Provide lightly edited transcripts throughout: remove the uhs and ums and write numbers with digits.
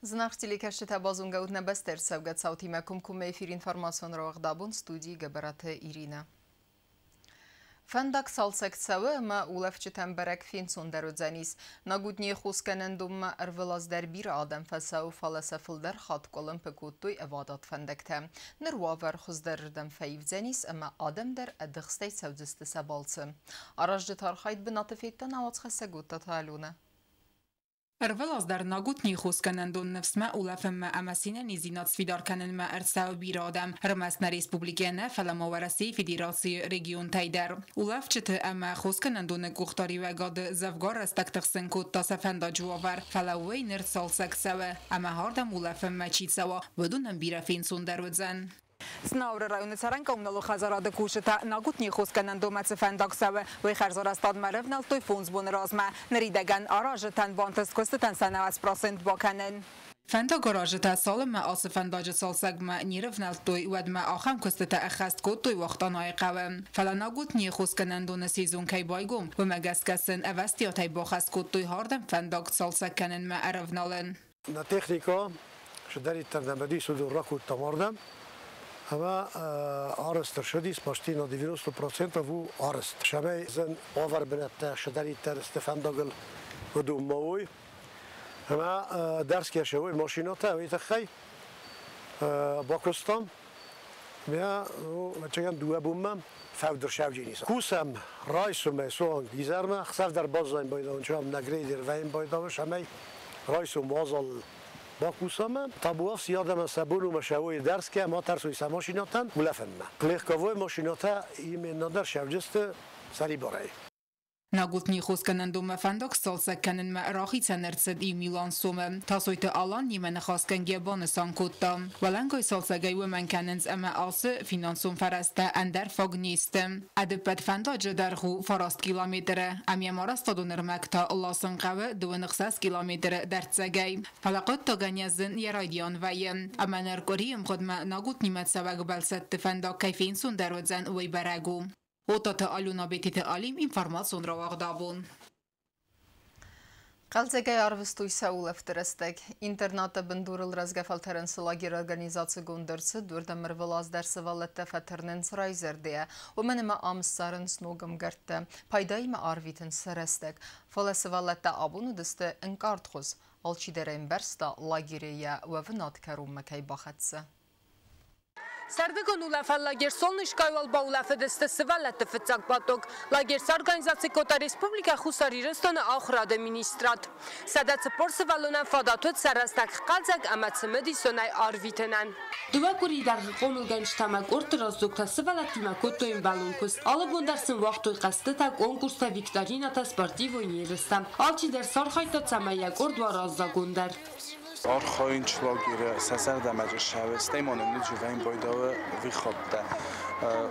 Зынаргъ телекӕсджытӕ, базонгӕ ут нӕ бӕстӕ ӕрцӕугӕ цаутимӕ комкоммӕ эфир информацион рауагъд абон, студийы Гӕбӕраты Иринӕ. Фӕндаг цалцӕг цӕуы ӕмӕ улӕфджытӕн бӕрӕг фенцондӕр уыдзӕнис. Нагутнийы хосгӕнӕндонмӕ ӕрвылаз дӕр бирӕ адӕм фӕцӕуы, фӕлӕ сӕ фылдӕр хатт къуылымпы кодтой ӕвадат фӕндӕгтӕ. Ныр уавӕр хуыздӕрырдӕм фӕивдзӕнис ӕмӕ адӕм дӕр ӕдыхстӕй цӕудзысты сӕ балцы. Аразджыты архайд бынаты федта нӕ уацхӕссӕг Оттаты Аленӕ. Ӕрвылаз дӕр Нагутнийы хосгӕнӕндон ныфсмӕ улӕфынмӕ ӕмӕ се нӕниздзинад сфидар кӕнынмӕ ӕрцӕуы бирӕ адӕм, ӕрмӕст нӕ республикӕйӕ нӕ, фӕлӕ ма Уӕрӕсейы Федерацийы регионтӕй дӕр. Улӕфджыты ӕмӕ хосгӕнӕндоны къухдариуӕгады дзӕвгар рӕстӕг тыхсын кодта сӕ фӕндаджы уавӕр, фӕлӕ уый ныр цалцӕг цӕуы, ӕмӕ ардӕм улӕфынмӕ чи цӕуа, уыдонӕн бирӕ фенцондӕр уыдзӕн. Знауыры районы цӕрӕн коммуналон хӕдзарады кусджытӕ Нагутнийы хосгӕнӕндонмӕ цы фӕндаг цӕуы, уый хӕрзарӕзтадмӕ ӕрӕвнӕлдтой 5 боны размӕ. Ныридӕгӕн аразджытӕн бантыст куыстытӕн сӕ 90% бакӕнын. Фӕндагаразджытӕ цалынмӕ ацы фӕндаджы цалцӕгмӕ не рӕвнӕлдтой, уӕдмӕ ахӕм куыстытӕ ӕххӕст кодтой Уахтъанайы хъӕуы. Фӕлӕ Нагутнийы хосгӕнӕндоны сезон кӕй байгом, уымӕ гӕсгӕ сын ӕвӕстиатӕй бахӕс кодтой ардӕм фӕндаг цалцӕг кӕнынмӕ ӕрӕвналын. На техника шыдӕриддӕр нӕм уыдис, уыдон ракодтам ардӕм ӕмӕ арӕзт ӕрцыдис почти на 90% у арӕзт. Цӕмӕй зын уавӕр бынӕттӕ шыдӕриддӕр сты фӕндагыл, уыдон ма уой. Ӕмӕ дӕрсгӕ уой машинӕтӕ, уый тыххӕй бакуыстам. Мӕ ӕвӕццӕгӕн дыууӕ бонмӕ фӕвдыр сӕвджын ис. Кусӕм райсомӕй суанг изӕрмӕ, ӕхсӕв дӕр баззайын байдауын, чам нӕ грейдер вӕййын байдауын, цӕмӕй райсом уазал бакусӕм. Табуафси адӕмӕн сӕ бон у ӕмӕ сӕ уой дӕрсгӕ, ма тӕрсой сӕ машинӕтӕн улӕфынмӕ. Легковой машинӕтӕ именно дӕр сӕвджысты сӕрибарӕй. Нагутнийы хосгӕнӕндонмӕ фӕндаг сцалцӕг кӕнынмӕ рахицӕн ӕрцыд 1 милуан сомы. Тасойты Алан немӕ ныхасгӕнгӕ банысан кодта. Уӕлӕнгай цалцӕгӕй уымӕн кӕнынц ӕмӕ ацы финансон фӕрӕзтӕ ӕндӕр фаг не сты. Ӕдыппӕт фӕндаджы дӕргъ у 9 километры, ӕмӕ йӕм арӕзтадон ӕрмӕг та ласын хъӕуы 26 километры дӕрддзӕгӕй. Фӕлӕ хъуыддагӕн йӕ зын йӕ райдиан вӕййы. Ӕмӕ ныр къуырийы мгъуыдмӕ Нагутнимӕ цӕуӕг бӕлцӕтты фӕндаг кӕй фенцондӕр уыдзӕн, уый бӕрӕг у. Отаты Алена, Бететы Алим, информацион рауагъд абон. Хъӕлдзӕгӕй арвыстой сӕ улӕфты рӕстӕг. Интернаты бындурыл рӕзгӕ фӕлтӕрӕн цы лагерь организацигонд ӕрцыд, уырдӕм ӕрвылаз дӕр сывӕллӕттӕ фӕтырнынц райзӕрдӕйӕ, уымӕн ӕмӕ ам ссарынц ног ӕмгӕрттӕ, пайдаимӕ арвитынц сӕ рӕстӕг. Фӕлӕ сывӕллӕттӕ абон уыдысты ӕнкъардгъуыз. Алчидӕр ӕмбӕрста, лагеры йӕ уӕвынад кӕронмӕ кӕй бахӕццӕ. Сӕрдыгон улӕфӕн лагерь «Солнышко» баулӕфыдысты сывӕллӕтты фыццаг поток. Лагерь сорганизаци кодта Республикӕ Хуссар Ирыстоны ахуырады министрад. 140 сывӕллонӕн фадат уыд сӕ рӕстӕг хъӕлдзӕг ӕмӕ цымыдисонӕй арвитынӕн. Дыууӕ къуырийы дӕргъы хъомылгӕнджытӕ ӕмӕ къордты раздзогтӕ сывӕллӕттимӕ кодтой ӕмбӕлон куыст. Алы бон дӕр сын уагътой хъӕзтытӕ, конкурстӕ, викторинӕтӕ, спортивон ерыстӕ. Алчидӕр сархайдта, цӕмӕй йӕ къорд уа раззагондӕр. Архайынц лагеры сӕ зӕрдӕмӕ цӕуы, стӕй ма нын ныджы байдауы вихӕдтӕ.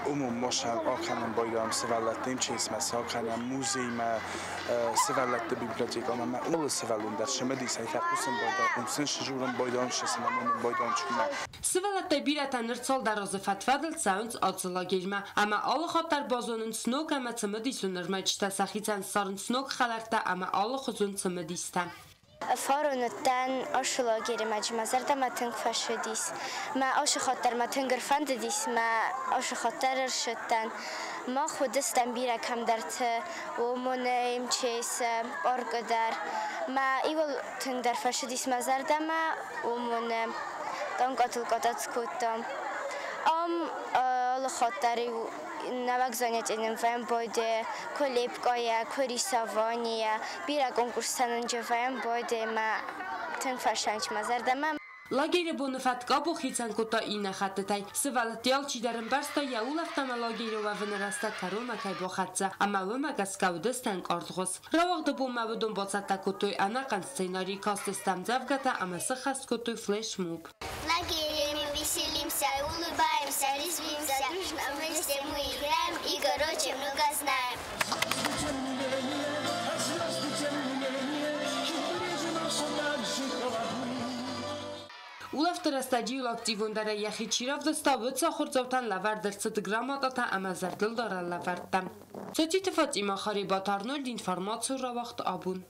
Умом мосӕн акӕнӕм байдауӕм сывӕллӕтты МЧС-мӕ сӕ акӕнӕм музеймӕ, сывӕллӕтты библиотекӕмӕ. Алы сывӕллон дӕр цымыдисӕй фӕхъусын байдауӕм, сын сдзурын байдауӕм, сын амонын байдауӕм чумӕ. Сывӕллӕттӕй бирӕтӕ ныр цалдӕр азы фӕд-фӕдыл цӕуынц ацы лагерьмӕ ӕмӕ алы хатт дӕр базонынц ног ӕмӕ цымыдисон ӕрмӕджытӕ, сӕхицӕн ссарынц ног хӕлӕрттӕ ӕмӕ алыхуызон цымыдистӕ. Фарон уыдтӕн ацы лагеры мӕ зӕрдӕмӕ тынг фӕцыдис. Мӕ ацы хатт дӕр мӕ тынг ӕрфӕндыдис, мӕ ацы хатт дӕр ӕрцыдтӕн. Мах уыдыстӕм бирӕ кӕмдӕрты, ОМОН-ы, МЧС-ы, паркы дӕр. Мӕ иуыл тынгдӕр фӕцыдис мӕ зӕрдӕмӕ, ОМОН-ы танкъатыл катац кодтам. Ам алы хатт дӕр нӕуӕг занятий нын фӕмбойде, куы лепкъайӕ, куы рисованийӕ, бирӕ конкурстӕ нын фӕмбойде, мӕ тынг фӕсанч мӕ зӕрдӕмӕ. Лагеры боны фӕтк абон хицӕн кодта иннӕ хӕттытӕй. Сывӕллӕтты алчидӕр ӕмбӕрста, йӕ улӕфт ӕмӕ лагеры уӕвыны рӕстӕг кӕронмӕ кӕй бахӕццӕ, ӕмӕ уымӕ гӕсгӕ уыдысты ӕнкъардгъуыз. Рауагъды бонмӕ уыдон бацӕттӕ кодтой ӕнӕхъӕн сценарий, кастысты ӕмдзӕвгӕтӕ ӕмӕ сыххӕст кодтой флешмоб. В лагере мы веселимся, улыбаемся, резвимся, дружно вместе мы играем и, короче, много знаем. Улӕфты рӕстӕджы иу активондӕрӕй йӕхи чи равдыста, уыцы ахуырдзаутӕн лӕвӕрд ӕрцыд грамотатӕ ӕмӕ зӕрдылдарӕн лӕвӕрттӕ. Цоциты Фатимӕ, Харебаты Арнольд, информацион рауагъд абон.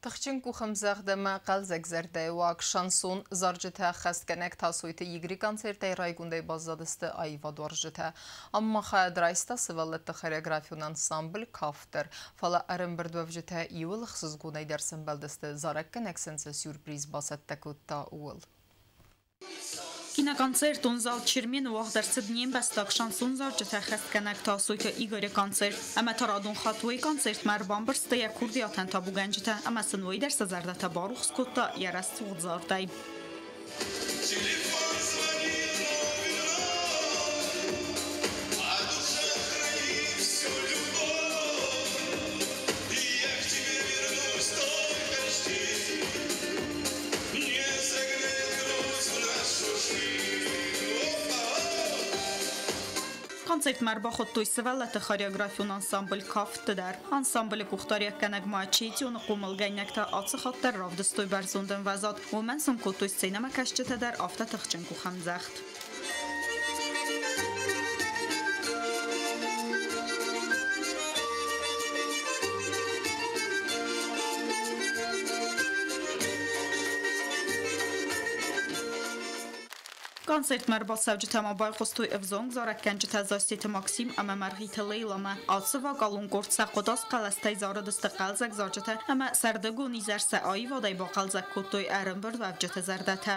Тыхджын къухӕмдзӕгъд ӕмӕ хъӕлдзӕг зӕрдӕйы уаг шансон зарджытӕ ӕххӕстгӕнӕг Тасойты Игоры концертӕй райгондӕй баззадысты аивадуарзджытӕ. Ам ма хайад райста сывӕллӕтты хореографион ансамбль «Кафт» дӕр. Фӕлӕ ӕрӕмбырдуӕвджытӕ иуыл ӕхсызгонӕй дӕр сӕмбӕлдысты, зарӕггӕнӕг сын цы сюрприз бацӕттӕ кодта, ууыл. Киноконцертон зал Чермен уагъд ӕрцыд не мбӕстаг шансон зарджытӕ ӕххӕстгӕнӕг Тасойты Игоры концерт. Ӕмӕ та радон хатт уый концертмӕ ӕрбамбырдтой йӕ курдиатӕн табугӕнджытӕ ӕмӕ сын уый дӕр сӕ зӕрдӕтӕ барухс кодта йӕ рӕсугъд зардӕй. Телефон звонил вновь, а душа хранит всю любовь. И я к тебе вернусь, только жди. Не загнает грусть в нашу жизнь. Опа! Концертмӕ ӕрбахуыдтой сывӕллӕтты хореографион ансамбль «Кафт» дӕр. Ансамблы къухдариуӕггӕнӕг ма Четионы хъомылгӕнинӕгтӕ ацы хатт дӕр равдыстой бӕрзонд ӕмвӕзад. Уымӕн сын кодтой сценӕмӕкӕсджытӕ дӕр афтӕ тыхджын къухӕмдзӕгъд. Концертмӕ ӕрбацӕуджытӕ ма байхъуыстой ӕвзонг зарӕггӕнджытӕ Зассеты Максим ӕмӕ Мӕргъиты Лейламӕ. Ацы вокалон къорд сӕ хъуыдас хъӕлӕстӕй зарыдысты хъӕлдзӕг зарджытӕ ӕмӕ сӕрдыгон изӕр сӕ аивадӕй бахъӕлдзӕг кодтой ӕрӕмбырдуӕвджыты зӕрдӕтӕ.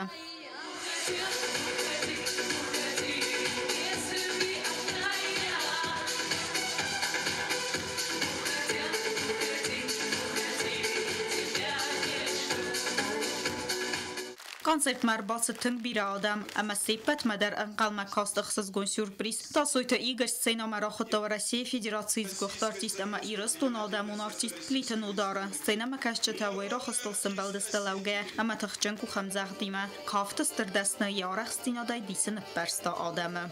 Уходи, уходи, если одна я. Уходя, уходи, уходи, тебя не жду. Концертмӕ ӕрбацыд тынг бирӕ адӕм ӕмӕ се ппӕтмӕ дӕр ӕнхъӕлмӕ каст ӕхсызгон сюрприз. Тасойты Игорь сценӕмӕ рахуыдта Уӕрӕсейы Федерацийы сгуыхт артист ӕмӕ Ирыстоны адӕмон артист Плиты Нодары. Сценӕмӕкӕсджытӕ уый рӕхыстыл сӕмбӕлдысты лӕугӕйӕ ӕмӕ тыхджын къухӕмдзӕгъдимӕ. Кафты стыр дӕсны йӕ арӕхстдзинадӕй дисы ныппӕрста адӕмы.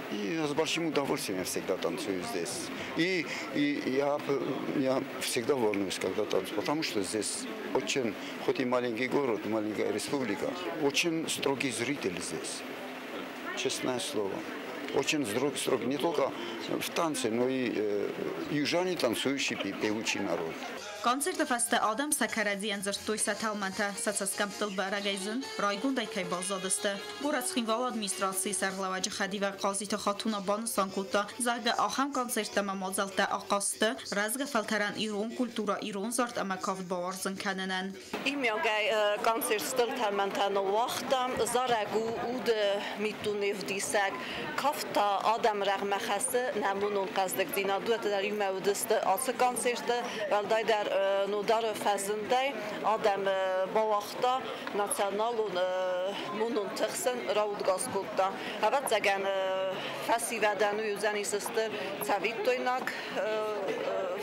И с большим удовольствием я всегда танцую здесь. И я всегда волнуюсь, когда танцую, потому что здесь очень, хоть и маленький город, маленькая республика, очень строгий зритель здесь. Честное слово. Очень строг, строг не только в танце, но и южане танцующий, певучий народ. Концерты фӕстӕ адӕм сӕ кӕрӕдзийӕн дзырдтой сӕ тӕлмӕнтӕ, сӕ цӕсгӕмттыл бӕрӕгӕй зынд, райгондӕй кӕй баззадысты. Горӕт Цхинвалы администрацийы сӕргълӕууӕджы хӕдивӕг Хъазиты Хатуна банысан кодта, зӕгъгӕ, ахӕм концерттӕ ӕмӕ мадзӕлттӕ ахъаз сты рӕзгӕ фӕлтӕрӕн ирон культурӕ, ирон зард ӕмӕ кафт бауарзын кӕнынӕн. Иумиагӕй концерт стыр тӕлмӕнтӕ ныууагъта, зарӕг у уды миддуне вдисӕг, кафт та адӕмы рӕгъмӕ хӕссы нӕ монон хъӕздыгдзинад. Уыдӕттӕ дӕр иумӕ уыдысты ацы концерты, уӕлдайдӕр Нодары фӕзындӕй адӕмы бауагъта националон монон тых сын раудгас кодта. Ӕвӕццӕгӕн, фӕсивӕдӕн уый уыдзӕнис стыр цӕвиттойнаг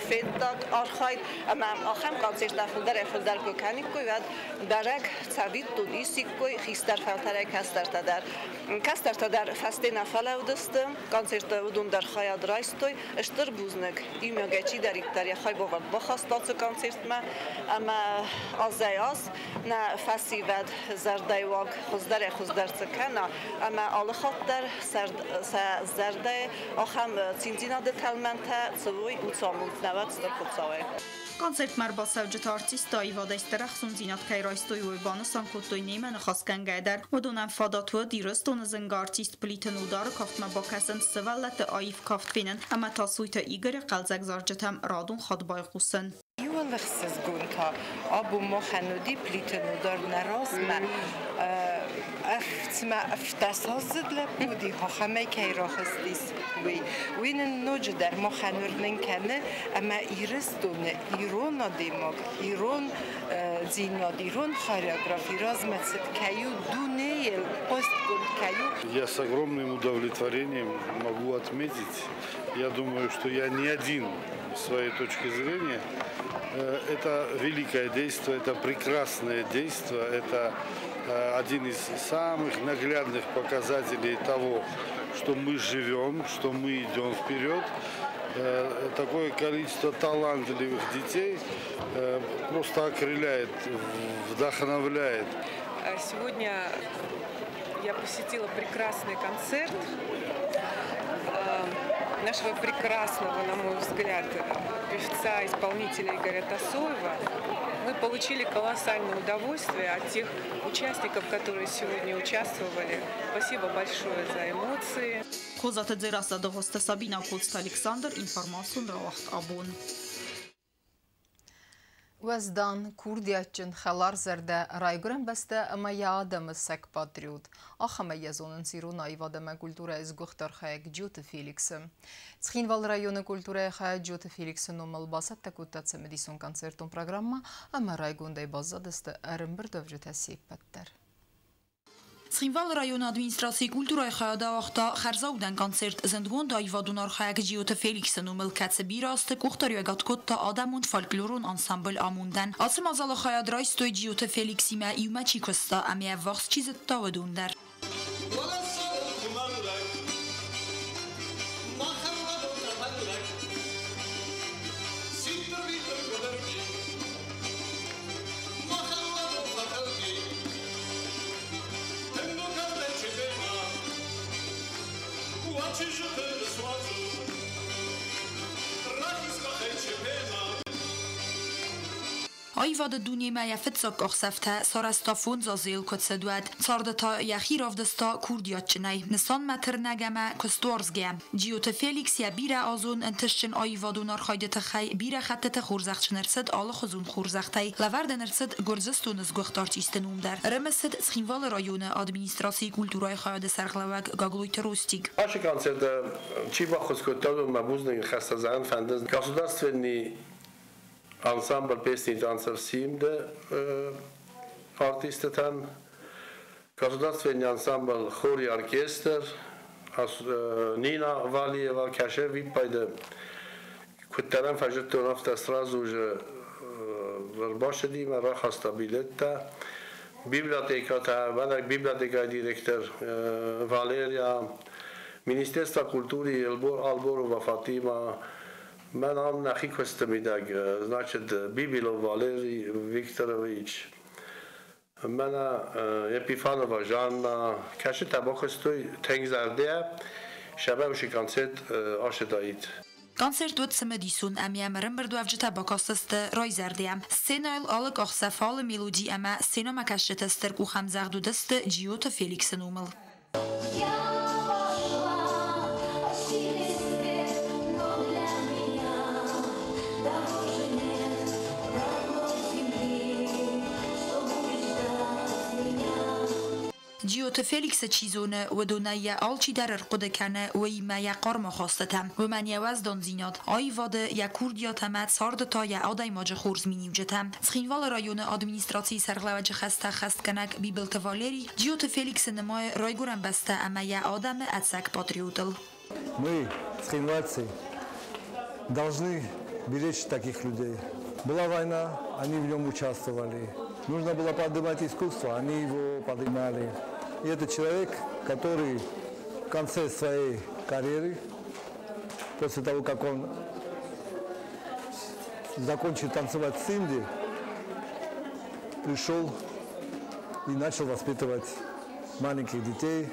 фенддаг архайд ӕмӕ ахӕм концерттӕ фылдӕрӕй-фылдӕр куы кӕниккой, уӕд бӕрӕг цӕвиттон исиккой хистӕр фӕлтӕрӕй кӕстӕртӕ дӕр. Кӕстӕртӕ дӕр фӕсте нӕ фӕлӕудысты, концерты уыдон дӕр хайад райстой. Стыр бузныг, иумиагӕй чидӕриддӕр йӕ хайбавӕрд бахаста ацы концертмӕ ӕмӕ азӕй-аз нӕ фӕсивӕд зӕрдӕйы уаг хуыздӕрӕй-хуыздӕр цы кӕна ӕмӕ алы хатт дӕр сӕ зӕрдӕйы ахӕм циндзинады тӕлмӕнтӕ цы уой, уыцы амонд нӕ уӕд стыр Хуыцауӕй. Концертмӕ ӕрбацӕуджыты артисты аивадӕй стыр ӕхцондзинад кӕй райстой, уый банысан кодтой немӕ ныхасгӕнгӕ дӕр. Уыдонӕн фадат уыд Ирыстоны зынгӕ артист Плиты Нодары кафтмӕ бакӕсын, сывӕллӕтты аив кафт фенын ӕмӕ Тасойты Игоры хъӕлдзӕг зарджытӕм радон хатт байхъусын. Иуыл ӕхсызгон та абон махӕн уыди Плиты Нодар нӕ размӕ цыма 17-аздзыд лӕппу уыди, ахӕмӕй кӕй рахызтис, уый. Уый нын ноджыдӕр махӕн уырнын кӕны, ӕмӕ Ирыстоны ирон адӕймаг, ирон дзинад, ирон хореографи размӕцыд кӕй у, дунейыл хъуыстгонд кӕй у. Я с огромным удовлетворением могу отметить, я думаю, что я не один в своей точке зрения, это великое действие, это прекрасное действие, это один из самых наглядных показателей того, что мы живем, что мы идем вперед. Такое количество талантливых детей просто окрыляет, вдохновляет. Сегодня я посетила прекрасный концерт нашего прекрасного, на мой взгляд, певца, исполнителя Игоря Тасоева. Мы получили колоссальное удовольствие от тех участников, которые сегодня участвовали. Спасибо большое за эмоции. Козаты Дзераса Догоста Сабина Коцта Александр, информацион рауагъд «Абон». Уӕздан, курдиатджын, хӕларзӕрдӕ, райгуырӕн бӕстӕ ӕмӕ йӕ адӕмы цӕг патриот. Ахӕмӕй йӕ зонынц ирон аивад ӕмӕ культурӕйы сгуыхт архайӕг Джиоты Феликсы. Цхинвалы районы культурӕйы хайад Джиоты Феликсы номыл бацӕттӕ кодта цымыдисон концертон программӕ ӕмӕ райгондӕй баззадысты ӕрӕмбырдуӕвджытӕ се ппӕт дӕр. Цхинвалы районы администрацийы культурӕйы хайад ауагъта хӕрзаудӕн концерт зындгонд аивадон архайӕг Джиоты Феликсы номыл, кӕцы бирӕ азты къухдариуӕгад кодта адӕмон фольклорон ансамбль «Амонд-ӕн». Ацы мадзалы хайад райстой Джиоты Феликсимӕ иумӕ чи куыста ӕмӕ ӕввахс чи зыдта, уыдон дӕр. Аивады дунемӕ йӕ фыццаг къахдзӕфтӕ сарӕзта 5 азы йыл куы цыд, уӕд. Царды та йӕхи равдыста курдиатджынӕй, нысанмӕ тырнӕг ӕмӕ куыстуарзгӕ. Джиоты Феликс йӕ бирӕазон ӕнтыстджын аивадон архайды тыххӕй бирӕ хӕттыты хорзӕхджын ӕрцыд алыхуызон хорзӕхтӕй. Лӕвӕрд ын ӕрцыд Гуырдзыстоны сгуыхт артисты ном дӕр. Ӕрымысыд Цхинвалы районы администрацийы культурӕйы хайады сӕргълӕууӕг Гаглойты Ростик. Ацы концерты чи баххуыс кодта, уыдонмӕ бузныг ныхӕстӕ зӕгъын фӕнды. Государственный ансамбль песни танцев «Симды» артисттӕн, государственный ансамбль хор и оркестр, Нина Валиева, кӕсы виппайды куыддӕр фӕзыдтон, афтӕ сразу же ӕрбацыди мӕ рахаста билеттӕ. Библиотекӕтӕ, мӕнӕ библиотекӕйы директор Валерия, Министерство культуры Алборова Фатима, мӕн ам нӕхи куысты мидӕг, значит, Бибилов Валерий Викторович, мӕнӕ Епифанова Жанна, кӕсытӕ бакуыстой тынг зӕрдийӕ, сӕ концерт ацыдаид. Концерт уыд цымыдисон ӕмӕ йӕм ӕрӕмбырдуӕвджытӕ бакастысты райзӕрдийӕ. Сценӕйыл алы къахдзӕф, алы мелоди ӕмӕ сценӕмӕкӕсджыты стыр къухӕмдзӕгъд уыдысты Джиоты Феликсы номыл. Джиоты Феликсы чи зоны, уыдонӕй йӕ алчидӕр ӕрхъуыды кӕны уыимӕ йӕ хъарм ахастытӕ. Уымӕн йӕ уӕздандзинад, аивады, йӕ курдиат ӕмӕ царды та йӕ адӕймаджы хорз миниуджытӕ. Цхинвалы районы администрацийы сӕргълӕууӕджы хӕстӕ ӕххӕстгӕнӕг Бибылты Валерий Джиоты Феликсы нымайы райгуырӕн бӕстӕ ӕмӕ йӕ адӕмы ӕцӕг патриотыл. Мы, цхинвальцы, должны беречь таких людей. Была война, они в нем участвовали. Нужно было поднимать искусство, они его поднимали. И это человек, который в конце своей карьеры, после того, как он закончил танцевать в Симде, пришел и начал воспитывать маленьких детей,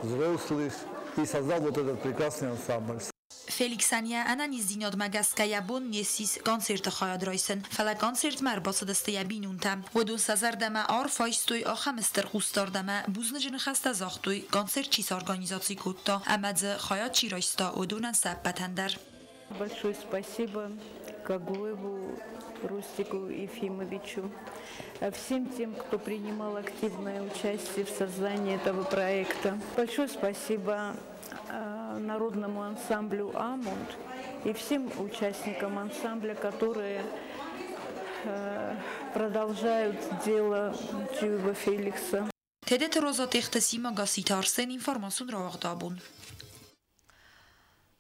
взрослых, и создал вот этот прекрасный ансамбль. Феликсӕн йӕ ӕнӕниздзинадмӕ гӕсгӕ йӕ бон не ссис концерты хайад райсын, фӕлӕ концертмӕ ӕрбацыдысты йӕ бинонтӕ. Уыдон сӕ зӕрдӕмӕ арф айстой ахӕм стыр хъусдард ӕмӕ бузныджы ныхӕстӕ загътой, концерт чи сорганизаци кодта ӕмӕ дзы хайад чи райста, уыдонӕн сӕ ӕппӕтӕн дӕр. Большое спасибо Гаглоеву Рустику Ефимовичу, всем тем, кто принимал активное участие в создании этого проекта. Большое спасибо народному ансамблю «Амунд» и всем участникам ансамбля, которые продолжают дело Джиоева Феликса. Тедеты Роза Тъехты Сима, Гасситы Арсен, информацион рауагъд «Абон».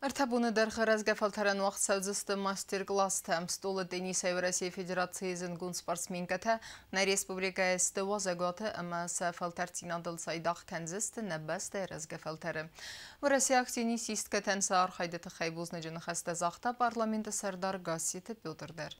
Ӕртӕ боны дӕргъы рӕзгӕ фӕлтӕрӕн уагъд цӕудзысты мастер-класстӕ. Стъолы теннисӕй Уӕрӕсейы Федерацийы зындгонд спортсменкӕтӕ нӕ республикӕйы сты уазӕгуаты ӕмӕ сӕ фӕлтӕрддзинадыл цайдагъ кӕндзысты нӕ бӕстӕйы рӕзгӕ фӕлтӕры. Уӕрӕсейаг теннисисткӕтӕн сӕ архайды тыххӕй бузныджы ныхӕстӕ загъта парламенты сӕрдар Гасситы Петр дӕр.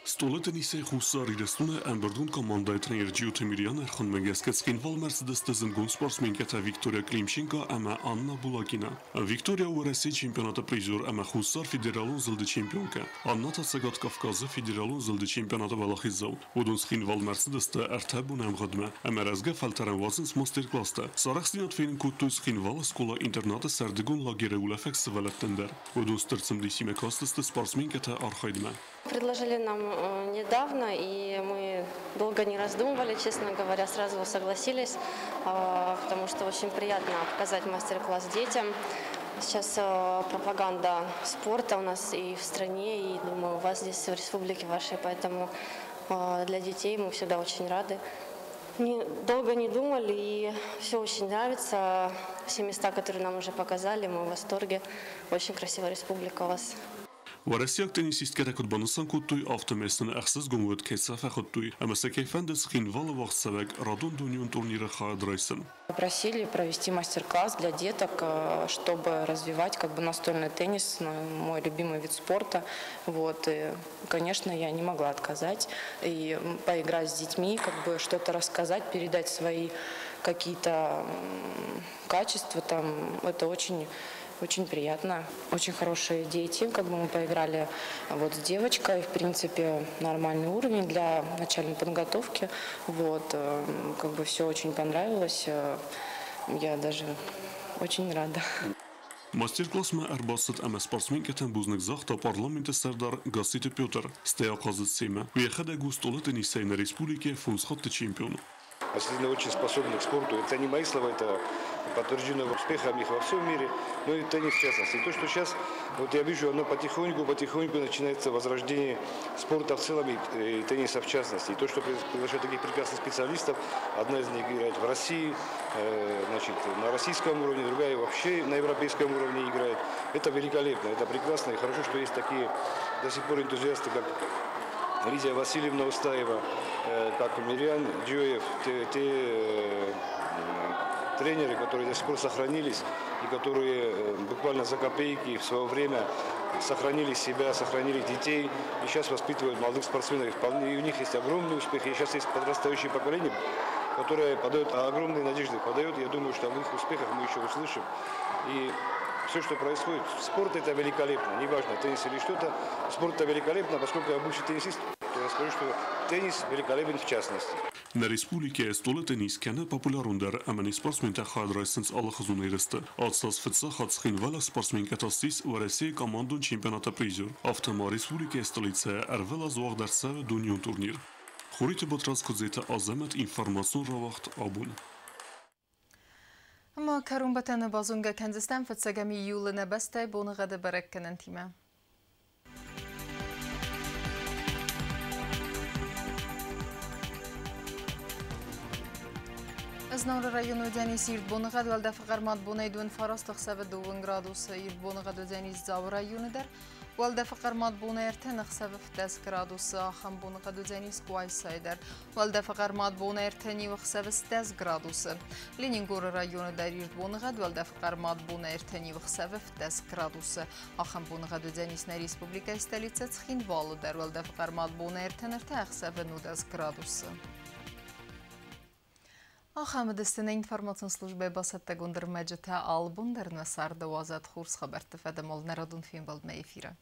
Стъолы теннисӕй Хуссар Ирыстоны ӕмбырдон командӕйы тренер Джиоты Мирианы ӕрхуынмӕ гӕсгӕ Цхинвалмӕ ӕрцыдысты зындгонд спортсменкӕтӕ Виктория Климченко ӕмӕ Анна Булакина. Виктория у Уӕрӕсейы чемпионаты призер ӕмӕ Хуссар Федералон зылды чемпионкӕ. Анна та Цӕгат Кавказы Федералон зылды чемпионаты уӕлахиздзау. Уыдон Цхинвалмӕ ӕрцыдысты 3 боны ӕмгъуыдмӕ ӕмӕ рӕзгӕ фӕлтӕрӕн уадзынц мастер-класстӕ. Сӕ арӕхстдзинад фенын кодтой Цхинвалы скъола-интернаты сӕрдыгон лагеры улӕфӕг сывӕллӕттӕн дӕр. Уыдон стыр цымыдисимӕ кастысты спортсменкӕты архайдмӕ. Предложили нам недавно, и мы долго не раздумывали, честно говоря, сразу согласились, потому что очень приятно показать мастер-класс детям. Сейчас пропаганда спорта у нас и в стране, и, думаю, у вас здесь в республике вашей, поэтому для детей мы всегда очень рады. Долго не думали, и все очень нравится. Все места, которые нам уже показали, мы в восторге. Очень красивая республика у вас. Уӕрӕсейаг теннисисткӕтӕ куыд банысан кодтой, афтӕмӕй сын ӕхсызгон уыд, кӕй сӕ фӕхуыдтой ӕмӕ сӕ кӕй фӕнды Цхинвалы уагъдцӕуӕг радон дунеон турниры хайад райсын. Попросили провести мастер-класс для деток, чтобы развивать как бы настольный теннис, мой любимый вид спорта. Вот, и, конечно, я не могла отказать и поиграть с детьми, как бы что-то рассказать, передать свои какие-то качества, там, это очень, очень приятно. Очень хорошие дети, как бы мы поиграли вот с девочкой, в принципе, нормальный уровень для начальной подготовки. Вот, как бы все очень понравилось, я даже очень рада. Мастер-классмӕ ӕрбацыд ӕмӕ спортсменкӕтӕн бузныг загъта парламенты сӕрдар Гасситы Петр, стӕй ахъазыд семӕ. Уый йӕхӕдӕг у стъолы теннисӕй нӕ республикӕйы 5 хатты чемпион. Осетины очень способны к спорту. Это не мои слова, это подтверждено успехами их во всем мире, но и теннис в частности. И то, что сейчас, вот я вижу, оно потихоньку начинается возрождение спорта в целом и тенниса в частности. И то, что приглашают таких прекрасных специалистов, одна из них играет в России, значит, на российском уровне, другая вообще на европейском уровне играет. Это великолепно, это прекрасно, и хорошо, что есть такие до сих пор энтузиасты, как Лидия Васильевна Устаева, как Мириан Джиоев, те тренеры, которые до сих пор сохранились и которые буквально за копейки в свое время сохранили себя, сохранили детей и сейчас воспитывают молодых спортсменов. И у них есть огромный успех, и сейчас есть подрастающее поколение, которое подает огромные надежды, подает. Я думаю, что об их успехах мы еще услышим. И все, что происходит, спорт это великолепно, неважно, теннис или что-то, спорт это великолепно, поскольку я бывший теннисист, то я скажу, что теннис великолепен в частности. Нӕ республикӕйы стъолы теннис кӕны популярондӕр ӕмӕ не спортсментӕ хайад райсынц алыхуызон ерысты. Ацы аз фыццаг хатт Цхинвалы спортсменкӕтӕ ссис Уӕрӕсейы командон чемпионаты призер. Афтӕ ма республикӕйы столицӕйы ӕрвылаз уагъд ӕрцӕуы дунеон турнир. Хуриты Батрадз, Куыдзеты Азӕмӕт, информацион рауагъд «Абон». Ӕмӕ кӕронбӕттӕны базонгӕ кӕндзыстӕм фыццӕгӕм июлы нӕ бӕстӕйы боныгъӕды бӕрӕггӕнӕнтимӕ. Знауыры районы уыдзӕнис ирд боныгъӕд, уӕлдӕфы хъӕрмад бонӕй 29 ӕхсӕвы 2 градусы. Ирд боныгъӕд уыдзӕнис Дзауы районы дӕр. Уӕлдӕфы хъӕрмад бонӕй 3 ӕхсӕвы 17 градусы. Ахӕм боныгъӕд уыдзӕнис Къуайсайы дӕр. Уӕлдӕфы хъӕрмад бонӕй 3 ӕхсӕвы 10 градусы. Ленингоры районы дӕр ирд боныгъӕд, уӕлдӕфы хъӕрмад бонӕй 3 ӕхсӕвы 17 градусы. Ахӕм боныгъӕд уыдзӕнис нӕ республикӕйы столицӕ Цхинвалы дӕр. Уӕлдӕфы хъӕрмад бонӕй 33 ӕхсӕвы 19 градусы. Ахӕм уыдысты нӕ информацион службӕйы бацӕттӕгонд ӕрмӕджытӕ. Алы бон дӕр нӕ царды уадзӕд хорз хабӕртты фӕдыл нӕ радон фембӕлдмӕ эфиры.